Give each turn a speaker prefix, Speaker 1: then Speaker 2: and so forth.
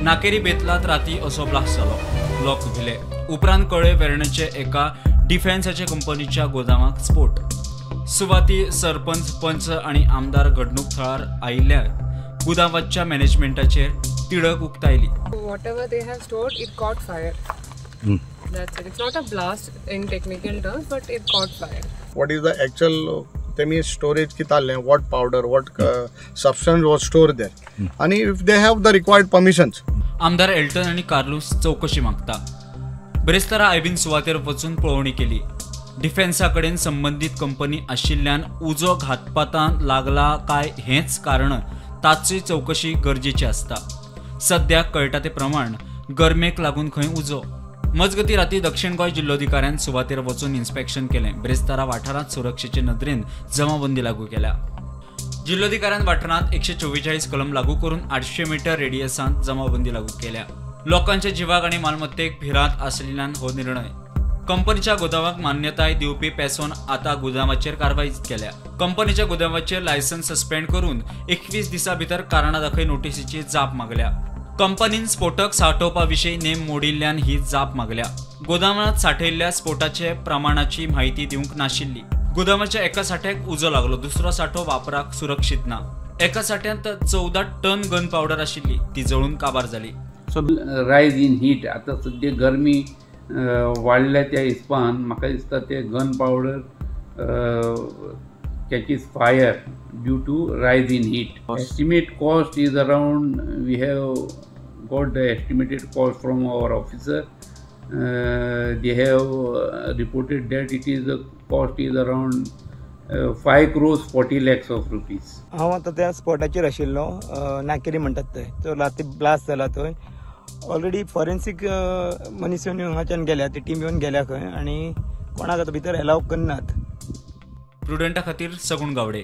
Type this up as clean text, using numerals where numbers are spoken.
Speaker 1: नाकेरी बेतलात राती असो ब्लास्ट जालो. लोक भिले. उपरांत कळ्ळे वेर्णेचे एका डिफेन्साच्या कंपनीच्या गोदामाक स्फोट. सुवाती सरपंच, पंच आनी आमदार घडणूक थळार आयिल्ल्या गुदावाच्या मॅनेजमेंटाचेर तिडक उक्तायली.
Speaker 2: Whatever they have stored, it caught fire. That's it. It's not a blast in technical terms, but it caught fire.
Speaker 3: What is the actual तेमी स्टोरेज कितें आहलें, what powder, what substance was store there आनी if they have the required permissions.
Speaker 1: आमदार Elton आनी कार्लूस चवकशी मागता. बिरेस्तारा आयबीन सुवातेर वचून पळोवणी केली. डिफेन्सा कडेन संबंदीत कंपनी आशिल्ल्यान उजो घातपातान लागला काय हेंच कारण ताची चवकशी गरजेची आसता. सद्याक कळटा ते प्रमाण गरमेक लागून खंय उजो. मजगती राती दक्षिण गोंय जिल्लोधिकाऱ्यान सुवातेर वचून इन्स्पेक्शन केलें. बिरेस्तारा वाठारांत सुरक्षेचे नदरेन जमाबंदी लागू केल्या. जिल्लोधिकाऱ्यान वाठारांत 144 कलम लागू करून 800 मीटर रेडियसांत जमाबंदी लागू केल्या. लोकांच्या जिवाक आनी मालमत्तेक भिरांत आशिल्ल्यान हो निर्णय. कंपनीच्या गोदामाक मान्यताय दिवपी पेसोन आतां गोदामाचेर कारवाय केल्या. कंपनीच्या गोदामाचेर लायसन्स सस्पेंड करून 21 दिसां भितर कारणां दाखय नोटीसीची जाप मागल्या. कंपनीन स्फोटक सांठोवपा विशीं नेम मोडिल्ल्यान ही जाप मागल्या. गोदामांत सांठयल्ल्या स्फोटाचे प्रमाणाची म्हायती दिवंक नाशिल्ली. गोदामाच्या एका साठ्याक उजो लागलो, दुसरो साठो वापराक सुरक्षीत ना. एका साठ्यांत 14 टन गन पावडर आशिल्ली, ती जळून काबार जाली.
Speaker 4: सो रायज इन हीट, आतां सद्या गरमी वाडल्या त्या हिसपान म्हाका दिसता ते gun powder catches fire due to rise in heat. Estimate cost is around, we have got the estimated cost from our officer. They have reported that it is the cost is around 5 crores 40 lakhs of rupees.
Speaker 5: हांव आतां त्या स्पॉटाचेर आशिल्लो, नाकेरी म्हणटात थंय, तो राती blast जाला थंय. ऑलरेडी फॉरेन्सीक मनीस येवन हांगाच्यान गेल्या, ती टीम येवन गेल्या खंय आनी कोणाक आतां भितर एलाव करनात.
Speaker 1: प्रुडंटा खातीर सगुण गावडे.